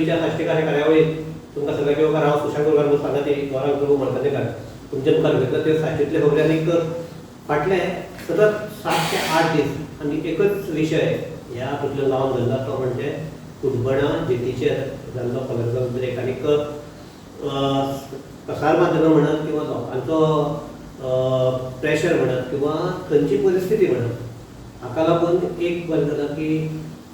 टीव्हीच्या साश्टीकार ह्या कार्यावळीत तुमकां सगळ्यांक येवकार. हांव सुशांत गुरुकार सांगाती गौरांग प्रभू मडकणेकर तुमच्या मुखार घेतला त्यो साश्टीतले खबरी. आनीक फाटले सतत 7 ते 8 दीस आनी एकच विशय ह्या हातूंतल्यान लावन धरला, तो म्हणजे कुटबणा जेटीचेर जाल्लो कॉलराचो ब्रेक. आनीक प्रसार माध्यमां म्हणत किंवा लोकांचो प्रेशर म्हणत किंवा थंयची परिस्थिती म्हणत, हाका लागून एक बरें जालां की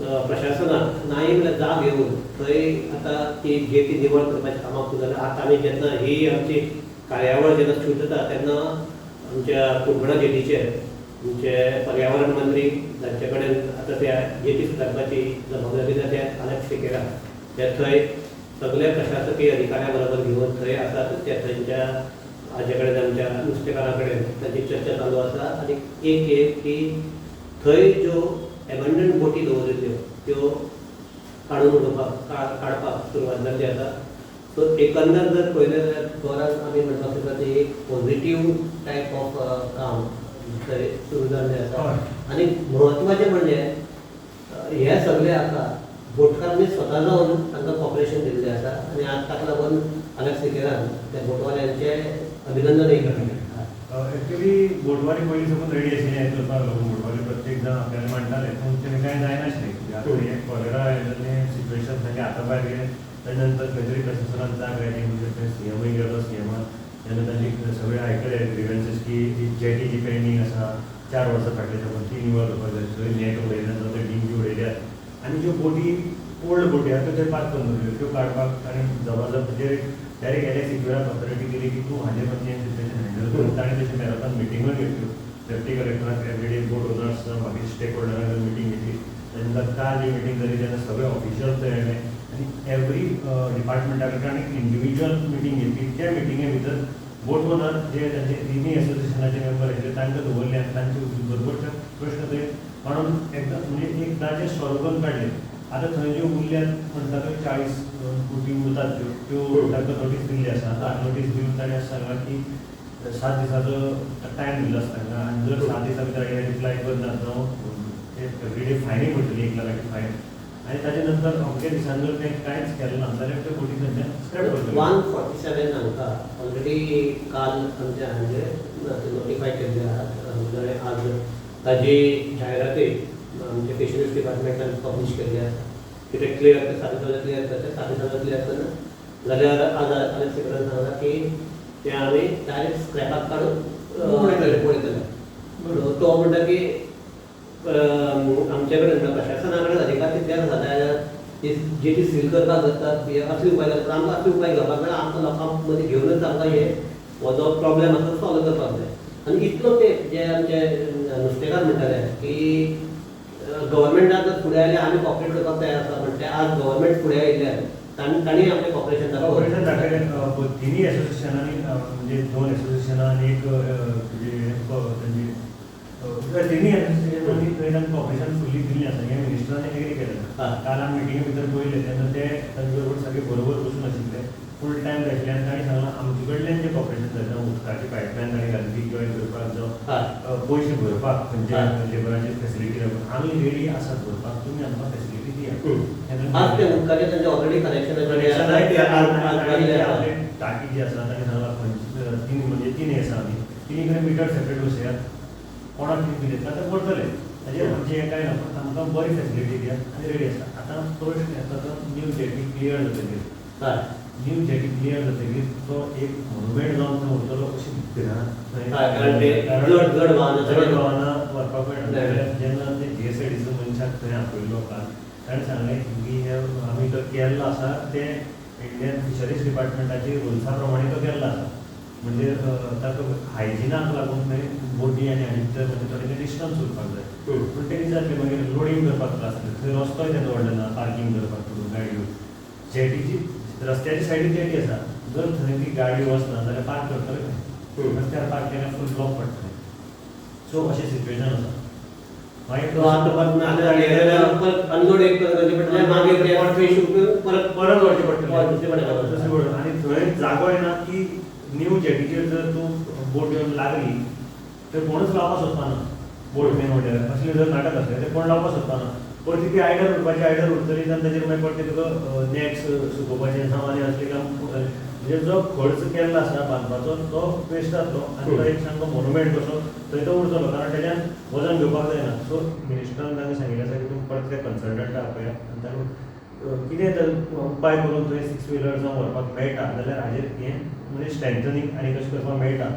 प्रशासनाक नाय म्हळ्यार जाग येवन थंय आतां ती जेटी निवळ करपाचें कामां सुरू जालां. आतां आमी जेन्ना ही आमची कार्यावळ जेन्ना शूट जाता तेन्ना आमच्या कुटबणा जेटीचेर आमचे पर्यावरण मंत्री, जांचे कडेन आतां त्या जेटी सुदारपाची जबाबदारी दिल्या, ते आलेक्स सिकेरा, ते थंय सगळे प्रशासकीय अधिकाऱ्या बरोबर घेवन थंय आसात. ते थंयच्या हाजे कडेन, आमच्या नुस्तेकारां कडेन तांची चर्चा चालू आसा. आनी एक एक की थंय ज्यो एबंडन बोटी दवरिल्ल्यो त्यो काडून उडोवपाक काडपाक सुरवात जाल्ली आसा. सो एकंदर जर पळयलें जाल्यार गोरान आमी म्हणपाक शकता ते एक पॉझिटीव टायप ऑफ काम थंय सुरू जाल्लें आसा. आनी म्हत्वाचें म्हणजे हे सगळे हाका बोटकारांनी स्वता जावन तांकां कॉपरेशन दिल्लें आसा आनी आज ताका लागून आलेक्स सिकेरान त्या बोटवाल्यांचें अभिनंदनूय केलें. एक्चुअली बोटवाली पयलीं साकून रेडी आशिल्ले हें करपाक लागून. बोटवाली प्रत्येक जाण आपल्याला मांडटाले, पूण तेणें कांय जायनाशिल्लें कित्याक आतां हें कॉलेरा जाल्लें सिट्युएशन सारकें हाता भायर गेलें. ताजे नंतर खंय तरी प्रशासनान जाग आयली, म्हणजे थंय सीएमूय गेलो. सीएमान तेन्ना तांची सगळें आयकलें ग्रिवन्सीस की ही जेटी जी पेंडींग आसा 4 वर्सां फाटले साकून ती निवळ करपाक जाय. थंय नेट उडयल्या जावं थंय डिंगी उडयल्यात आनी ज्यो बोटी ओल्ड बोटी आसा त्यो थंय पार्क करून दवरल्यो, त्यो काडपाक ताणें जबाबदार म्हणजे डायरेक्ट एल सिक्युराक ऑथॉरिटी दिली की तूं हाजे मातशें सिट्युएशन हँडल कर. ताणें तशें मॅरेथॉन मिटिंगूय घेतल्यो, डेप्टी कलेक्टराक, एवरीडे बोट ओनर्स, बाकीचे स्टेक होल्डरांक मिटींग घेतली. ताजे नंतर काल जी मिटींग जाली तेन्ना सगळे ऑफिशियल्स थंय आयले आनी एवरी डिपार्टमेंटा कडल्यान एक इंडिविज्युअल मिटींग घेतली. त्या मिटिंगे भितर बोट ओनर जे तांचे तिनूय एसोसिएशनाचे मेंबर आशिल्ले तांकां दवरले आनी तांचे बरोबर ते प्रश्न थंय मांडून एकदम म्हणजे एकदांचे सॉल्व करून काडले. आतां थंय ज्यो उरल्यात म्हणटा त्यो 40 बोटी उरतात त्यो त्यो तांकां नोटीस दिल्ली आसा. नोटीस दिवन ताणें अशें सांगलां की 7 दिसाचो टायम दिल्लो आसा तांकां आनी जर 7 दिसां भितर हे रिप्लाय करनात जावं ते एवरीडे फायनूय पडटली, 1 लाखाची फायन. आनी ताजे नंतर अमके दिसान जर तें कांयच केलें ना जाल्यार त्यो बोटी थंयच्यान स्क्रॅप करतले. 147 हांकां ऑलरेडी काल आमच्या हांचे नोटिफाय केल्ले आहात. आज ताजी जायरातूय आमच्या फिशरीज डिपार्टमेंटान पब्लीश केल्ली आसा. कितें क्लियर 7 दिसांनी क्लियर करता, 7 दिसांनी क्लियर करना जाल्यार आज आलेक्स सिकेरान सांगलां की ते आमी डायरेक्ट स्क्रॅपाक काडून उडयतले. उडयतले. तो म्हणटा की आमचे कडेन प्रशासना कडेन अधिकार तितले आसा जाल्यार जेटी सील करपाक जाता, असले उपाय करतात. आमकां असले उपाय घेवपाक जाय, आमकां लोकां मदीं घेवनच आमकां हे हो जो प्रॉब्लेम आसा सॉल्व करपाक जाय. आनी इतलो तेंप जे आमचे नुस्तेकार म्हणटाले की गव्हर्मेंटान जर फुडें आयल्यार आमी कॉपरेट करपाक तयार आसा, पण ते आज गव्हर्मेंट फुडें आयिल्ल्यान तांणी आमचें कॉपरेशन दाखोवलें. कॉपरेशन दाखयलें तिनूय एसोसिएशनांनी, म्हणजे 2 एसोसिएशनां आनी एक म्हणजे तांची तिनूय एसोसिएशनांनी थंय तांकां कॉपरेशन फुल्ली दिल्लें आसा. हें मिनिस्टरान एग्री केलें. काल आमी मिटिंगे भितर पळयलें तेन्ना ते तांचे बरोबर सगळे बरोबर बसून आशिल्ले, फूल टायम आशिल्ले आनी तांणी सांगलां आमचे कडल्यान जें कॉपरेशन जाय, जावं उदकाची पायपलायन तांणी घातली जॉयन करपाक, जावं पयशे भरपाक खंयच्या लेबराची फेसिलिटी लागून आमी रेडी आसात भरपाक, तुमी आमकां फेसिलिटी दियात. आज ते उदकाचें तांचें ऑलरेडी कनेक्शन आपले टाकी जी आसा तांणी सांगलां खंयची तीन म्हणजे तीन आसा, आमी तिनी कडेन मिटर सेपरेट बसयात, कोणाक कितें बील येतलें तें भरतले, ताजेर आमचें हें कांय ना, पूण आमकां बरी फेसिलिटी दियात आनी रेडी आसा. आतां प्रश्न येता तो न्यू जेटी क्लियर जातकीर, न्यू जेटी क्लियर जातकीर तो एक मोनुमेंट जावन थंय उरतलो अशी भिरांत. जड वाहनां व्हरपाक मेळना. जेन्ना ते जीएसआयडीसी मनशाक थंय आपयल्लो काल, ताणें सांगलें की हे आमी तो केल्लो आसा ते इंडियन फिशरीज डिपार्टमेंटाची रुल्सा प्रमाणे तो केल्लो आसा, म्हणजे ताका हायजिनाक लागून थंय बोटी आनी हाजे भितर म्हणजे थोडें डिस्टन्स उरपाक जाय. पूण तें कितें जातलें मागीर लोडींग करपाक त्रास जातले, थंय रस्तोय तेन्ना व्हडलो ना पार्कींग करपाक गाडयो, जेटीची रस्त्याच्या सायडीन जेटी आसा, जर थंय ती गाडी वचना जाल्यार पार्क करतले खंय, रस्त्यार पार्क केल्यार फूल ब्लॉक पडटलें. सो अशें सिट्युएशन आसा. मागीर अनलोड एक करचें पडटलें, मागीर परत परत व्हरचें पडटलें. आनी थंय जागोय ना की न्यू जेटीचेर जर तूं बोट येवन लागली तर कोणूच लावपाक सोदपाना. बोटमॅन म्हणल्यार असले जर नाटक आसलें ते कोण लावपाक सोदता ना. परती ती आयडल उरपाची, आयडल उरतली जाल्यार ताजेर मागीर परती तुका नॅट्स सुकोवपाचें जावं आनी असलें काम, म्हणजे जो खर्च केल्लो आसा बांदपाचो तो वेस्ट जातलो आनी तो एक सामको मोनुमेंट कसो थंय तो उरतलो, कारण तेज्यान वजन घेवपाक जायना. सो मिनिस्टरान तांकां सांगिल्लें आसा की तुमी परत ते कन्सल्टंटा आपयात आनी तांकां कितें तर उपाय करून थंय 6 व्हिलर जावं व्हरपाक मेळटा जाल्यार हाजेर हें म्हणजे स्ट्रेंथनींग आनी कशें करपाक मेळटा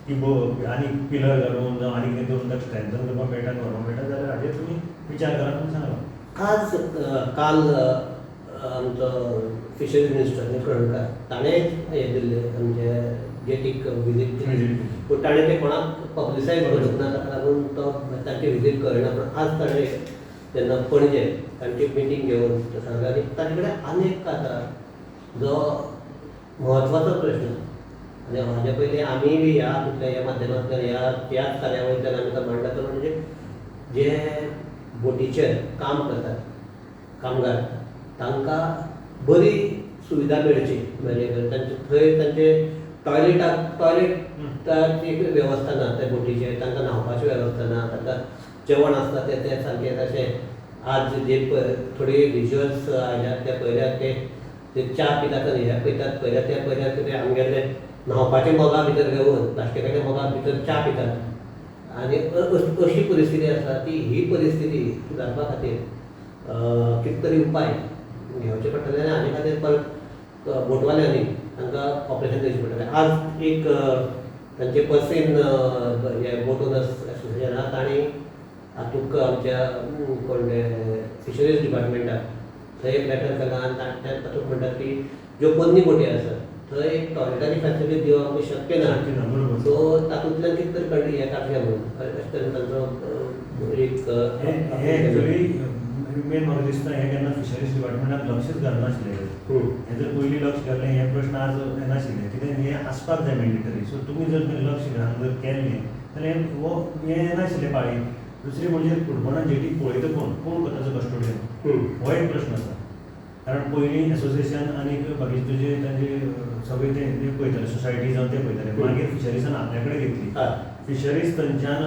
की आनी पिलर घालून जावं आनी कितें करून ताका स्ट्रेंथन करपाक मेळटा आनी व्हरपाक मेळटा जाल्यार हाजेर तुमी विचार करात म्हूण सांगलां. आज काल आमचो फिशरीज मिनिस्टर निळकंठकार ताणें हें दिल्लें आमचे जेटीक विजीट दिली, पूण ताणें तें कोणाक पब्लिसायज करूंक ना, ताका लागून तो तांची विजीट कळना. पूण आज ताणें जेन्ना पणजे तांची मिटींग घेवन सांगलें आनी ताचे कडेन आनी एक आतां जो म्हत्वाचो प्रश्न, आनी हाजे पयलीं आमी बी ह्या हातूंतल्या ह्या माध्यमांतल्यान ह्या त्याच कार्यावळींतल्यान आमी तो मांडला, तो म्हणजे जे बोटीचेर काम करतात कामगार तांकां बरी सुविधा मेळची, म्हणजे तांचे थंय तांचे टॉयलेटाची वेवस्था ना त्या बोटीचेर, तांकां न्हांवपाची वेवस्था ना, तांकां जेवण आसता तें तें सारकें तशें. आज जे थोडे विज्युअल्स आयल्यात ते पळयल्यार ते च्या पितात आनी हें पितात पळयल्यार ते पळयल्यार ते आमगेले न्हांवपाचे मगा भितर घेवन प्लास्टिकाच्या मगा भितर च्या पितात आनी अशी परिस्थिती आसा ती ही परिस्थिती सुदारपा खातीर कितें तरी उपाय घेवचे पडटले आनी हाजे खातीर परत बोटवाल्यांनी तांकां ऑपरेशन दिवचें पडटलें. आज एक तांचे पर्सीन हे बोट ओनर्स एसोसिएशन आहा तांणी हातूंत आमच्या कोण फिशरीज डिपार्टमेंटाक थंय एक लेटर केलां आनी तातूंत म्हणटात की ज्यो पोन्नी बोटी आसात थंय एक टॉयलेटाची फॅसिलिटी दिवप शक्य ना, सो तातूंतल्यान कितें तरी कळ्ळी हें काडया म्हणून अशें तरेन तांचो एक हें एक्चुअली मेन म्हाका दिसता हें केन्ना फिशरीज डिपार्टमेंटान लक्षच घालनाशिल्लें. हें जर पयलीं लक्ष घाल्लें हे प्रश्न आज येनाशिल्ले, कित्याक हें आसपाक जाय मॅन्डेटरी. सो तुमी जर लक्ष घालून जर केल्लें जाल्यार हें येनाशिल्लें पाळी. दुसरी म्हणजे कुडबणां जेटी पळयता कोण कोण ताचो कस्टोडियन, हो एक प्रश्न आसा. कारण पयलीं एसोसिएशन आनी बाकीचे तुजे तांचे सगळे ते पळयताले, सोसायटी जावन ते पळयताले, मागीर फिशरीजान आपल्या कडेन घेतली. फिशरीज थंयच्यान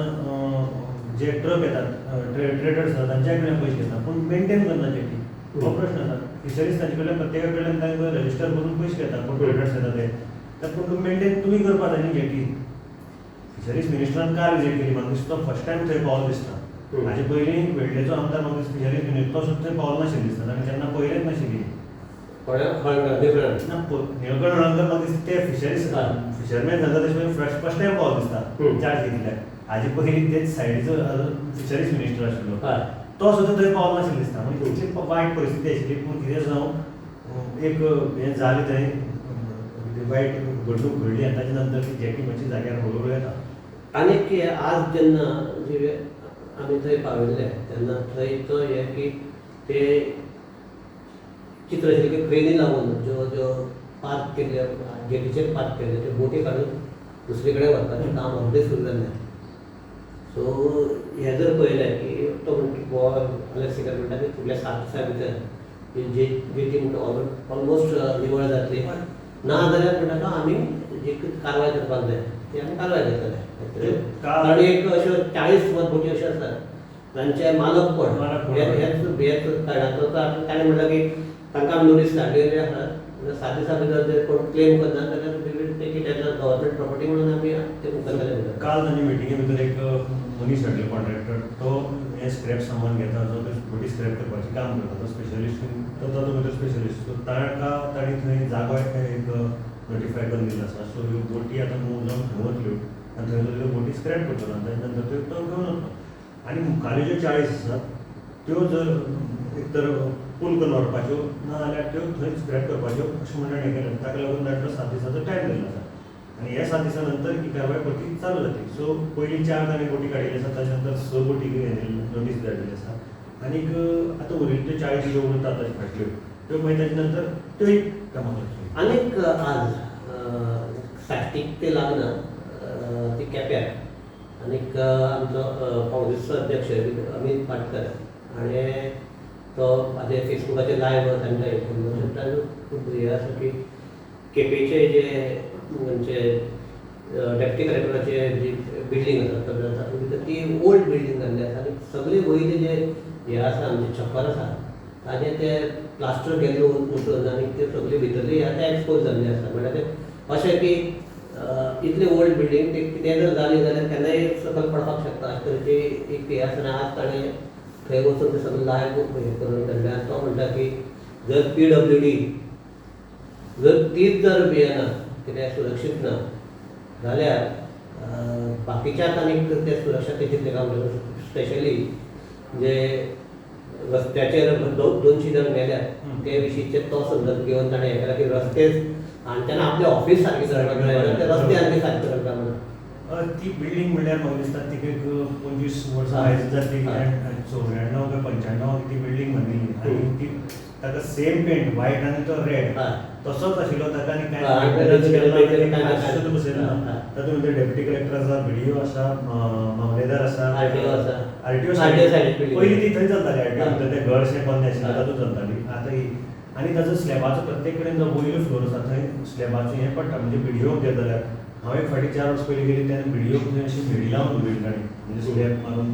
जे ट्रक येतात ट्रेडर्स आसा तांच्या कडल्यान पयशे घेता, पूण मेनटेन करना जेटी, हो प्रश्न आसा. फिशरीज तांचे कडल्यान प्रत्येका कडल्यान तांकां रजिस्टर करून पयशे घेता, कोण ट्रेडर्स येता ते, तर पूण मेनटेन तुमी करपा जाय न्ही जेटी. फिशरीज मिनिस्टरान काल विजीट केली, म्हाका दिसता तो फर्स्ट टायम थंय पावलो दिसता. हाजे पयलीं वेडलेचो आमदार म्हाका दिसता फिशरीज मिनिस्टर तो सुद्दां थंय पावलो नाशिल्लो दिसता, आनी तेन्ना पयलेंच नाशिल्ली निळकंठ हळर्णकर म्हाका दिसता ते फिशरीज फिशरमॅन जाता तशें फर्स्ट टायम पावलो दिसता चार्ज घेतिल्ल्याक. हाजे पयलीं तेच सायडीचो फिशरीज मिनिस्टर आशिल्लो तो सुद्दां थंय पावलो नाशिल्लो दिसता. म्हणजे इतली वायट परिस्थिती आशिल्ली, पूण कितें जावं एक हें जालें थंय वायट घडणूक घडली आनी ताच्या नंतर ती जेटी मातशी जाग्यार हळू हळू येता. आनी आज जेन्ना जे आमी थंय पाविल्ले तेन्ना थंय तो हें की ते चित्र आशिल्लें की क्रेनी लावन ज्यो ज्यो पार्क केल्ले जेटीचेर पार्क केल्ले त्यो बोटी काडून दुसरे कडेन व्हरपाचें काम ऑलरेडी सुरू जाल्लें. सो हें जर पळयलें की तो म्हणटा आलेक्सिकर म्हणटा की फुडल्या 7 दिसां भितर ही जेटी म्हणटा ऑलमोस्ट निवळ जातली, ना जाल्यार म्हणटा तो आमी जी कारवाय करपाक जाय ती आमी कारवाय करतले. कारण एक अश्यो 40 सुमार बोटी अश्यो आसात तांचे मालक कोण हेच हेच कळना. ताणें म्हणलां की तांकां आमी नोटीस धाडलेली आसा, 7 दिसां भितर जर कोण क्लेम करना जाल्यार we will take it as a government property म्हणून आमी ते करतले. काल तांच्या मिटिंगे भितर एक मनीस हाडलो कॉन्ट्रॅक्टर, तो हें स्क्रॅप सामान घेता, जो बोटी स्क्रॅप करपाचें काम करता, तो स्पेशलिस्ट, तो तातूंत भितर स्पेशलिस्ट. सो ताका तांणी थंय जागो एक नोटिफाय करून दिल्लो आसा. सो ह्यो बोटी आतां मूव जावन थंय वतल्यो आनी थंय त्यो बोटी स्क्रॅप करतलो आनी ताच्या नंतर त्यो तो घेवन वतलो. आनी मुखाल्यो ज्यो 40 आसात त्यो जर एक तर पूल करून व्हरपाच्यो ना जाल्यार त्यो थंय स्क्रॅप करपाच्यो अशें म्हणून हें केलें. ताका लागून तांकां 7 दिसांचो टायम दिल्लो आसा आनी ह्या 7 दिसां नंतर ही कारवाय परती चालू जातली. सो पयलीं 4 तांणी बोटी काडिल्ली आसा, ताच्या नंतर 6 बोटी नोटीस धाडिल्ली आसा आनीक आतां उरिल्ल्यो त्यो 40 ज्यो उरतात ताचे फाटल्यो त्यो मागीर ताच्या नंतर त्योय कामां करतल्यो. आनीक आज साश्टीक ते लागना ती केप्याक आनीक आमचो काँग्रेसचो अध्यक्ष अमीत पाटकर हाणें तो म्हाजे फेसबुकाचेर लायव तांकां हें करून ताजो खूब हें आसा की केपेंचे जे म्हणजे डेप्युटी कलेक्टराचे जी बिल्डींग आसा तातूंत भितर ती ओल्ड बिल्डींग जाल्ली आसा आनी सगळे वयले जे हे आसा आमचे छप्पर आसा ताजें ते प्लास्टर गेल्ले उठून आनी ते सगळे भितरले हे आतां एक्सपोज जाल्ले आसा. म्हणल्यार ते अशें की इतले ओल्ड बिल्डींग ते कितें जर जालें जाल्यार केन्नाय सकयल पडपाक शकता अशें तरेची एक हें आसा. आनी आज ताणें थंय वचून ते सगळें लायव्ह हें करून धाडलें आनी तो म्हणटा की जर PWD जर तीच जर भियेना कितें सुरक्षीत ना जाल्यार बाकीच्याक आनीक ते सुरक्षा तेजेतले काम स्पेशली जे रस्त्याचेर 200 जाण मेल्यात ते विशींचे तो संदर्भ घेवन ताणें हें केलां की रस्तेच आनी तेन्ना आपले ऑफिस सारकें करपाक जाय, ते रस्ते आनी सारके करता म्हणून. ती बिल्डींग म्हणल्यार म्हाका दिसता तिका एक 25 वर्सां आयज जातली, 94 काय 95 ती बिल्डींग बांदिल्ली आनी ती ताका सेम पेंट व्हायट आनी तो रेड तसोच आशिल्लो ताका आनी कांय बसयलें ना. तातूंत भितर डेप्युटी कलेक्टर आसा, BDO आसा, मामलेदार आसा, RTO आसा, RTO पयलीं ती थंय चलताली, RTO भितर तें घर शें बंद आशिल्लें तातूंत चलताली. आतां ही आनी ताचो स्लॅबाचो प्रत्येक कडेन जो वयलो फ्लोर आसा थंय स्लॅबाचें हें पडटा. म्हणजे BDO गेले जाल्यार हांव एक फाटीं 4 वर्सां पयलीं गेली तेन्ना BDO थंय अशी म्हेडी लावन दवरिल्ली ताणें, म्हणजे स्लॅब मारून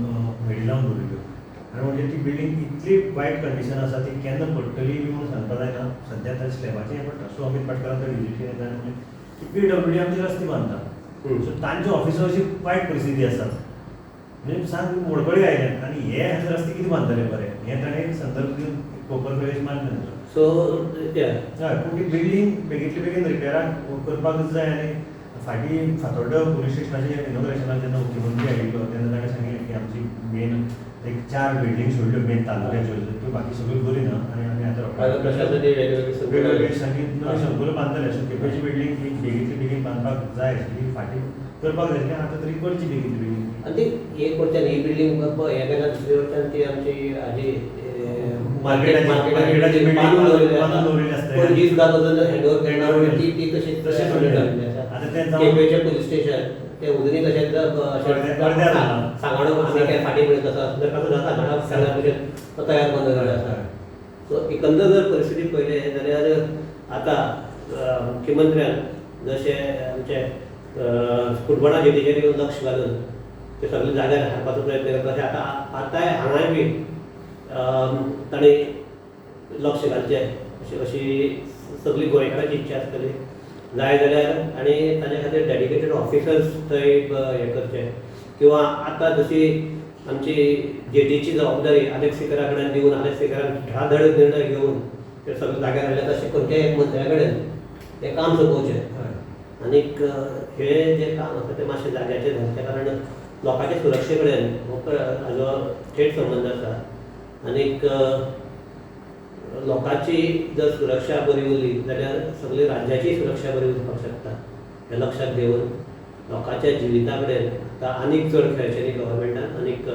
म्हेडी लावन दवरिल्ल्यो. आनी म्हणजे ती बिल्डींग इतली वायट कंडिशन आसा ती केन्ना पडटली बी म्हणून सांगपाक जायना. सद्या त्या स्लॅबाचें हें पडटा. सो अमीत पाटकरान थंय विजीट केलें ताणें म्हणलें की PWD आमचे रस्ते बांदता, सो तांच्या ऑफिसार अशी वायट परिस्थिती आसा, म्हणजे सांग मोडकळी आयल्यात आनी हे हांगा रस्ते कितें बांदतले बरें, हें ताणें संदर्भ दिवन कोपर कॉलेज मानलें तांचो. सो हय, पूण ती बिल्डींग बेगींतले बेगीन रिपेराक करपाकच जाय. आनी फाटीं फातोड्डा पुलीस स्टेशनाचें इनॉग्रेशनाक जेन्ना मुख्यमंत्री आयिल्लो तेन्ना ताणें सांगिल्लें की आमची मेन एक 4 बिल्डींग सोडल्यो मेन तालुक्याच्यो, त्यो बाकी सगळ्यो बरी ना आनी आमी आतां वेगवेगळे नवी संकुलां बांदतले. सो केपेंची बिल्डींग ही बेगींतले बेगीन बांदपाक जाय आशिल्ली, फाटीं करपाक जाय आशिल्ली, आतां तरी करची बेगींतले बेगीन. आनी ती एक वटच्यान ही बिल्डींग हें केल्या, दुसरे वटच्यान ती आमची हाजी मार्केटाची बांदून दवरिल्ली आसता, पणजी सुद्दां अजून हँड ओवर करना, ती ती तशीच तशीच जाल्ली आसा. आतां तें केपेंचें पुलीस स्टेशन तें अजुनूय तशेंच सांगणो आमी काय फाटीं पडून तसो सांगणा सगळ्या भशेन तो तयार करून दवरिल्लो आसा. सो एकंदर जर परिस्थिती पळयली जाल्यार आतां मुख्यमंत्र्यान जशें आमचे कुटबणा जेटीचेर येवन लक्ष घालून ते सगळे जाग्यार हाडपाचो प्रयत्न केला, तशें आतां आतांय हांगाय बी ताणें लक्ष घालचें अशी अशी सगळी गोंयकारांची इच्छा आसतली जाय जाल्यार. आनी ताच्या खातीर डेडिकेटेड ऑफिसर्स थंय हें करचे, किंवा आतां जशी आमची जेटीची जबाबदारी आलेक्स सिकेरा कडेन दिवन आलेक्स सिकेरान धडाधड निर्णय घेवन ते सगळे जाग्यार हाडले, तशें खंयच्याय एक मंत्र्या कडेन हें काम सोंपोवचें. आनीक हें जें काम आसा तें मातशें जाग्याचेर घालचें, कारण लोकांचे सुरक्षे कडेन हो हाजो थेट संबंद आसा. आनीक लोकांची जर सुरक्षा बरी उरली जाल्यार सगळे राज्याची सुरक्षा बरी उरपाक शकता. हें लक्षांत घेवन लोकांच्या जिविता कडेन आतां आनीक चड खेळचें न्ही गव्हर्मेंटान, आनीक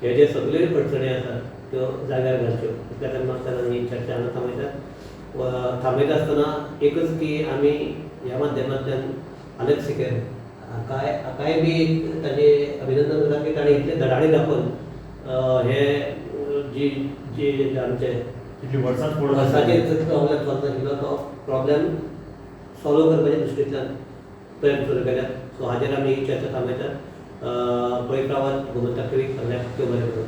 हे जे सगळ्यो अडचणी आसात त्यो जाग्यार घालच्यो. इतल्या तेन्ना ही चर्चा हांगा थांबयतात. थांबयता आसतना एकच की आमी ह्या माध्यमांतल्यान आलेक्स सिकेर हाकाय बी ताजें अभिनंदन करता की ताणें इतले धडाडी दाखोवन हे जी जी आमचे वर्साचेर प्रॉब्लेम सॉल्व नाशिल्लो तो प्रॉब्लेम सॉल्व करपाच्या दृश्टींतल्यान प्रयत्न सुरू केल्यात. सो हाजेर आमी ही चर्चा थांबयतात. पळयत रावात गोमंतक टीव्ही, सगळ्याक बरें करूं.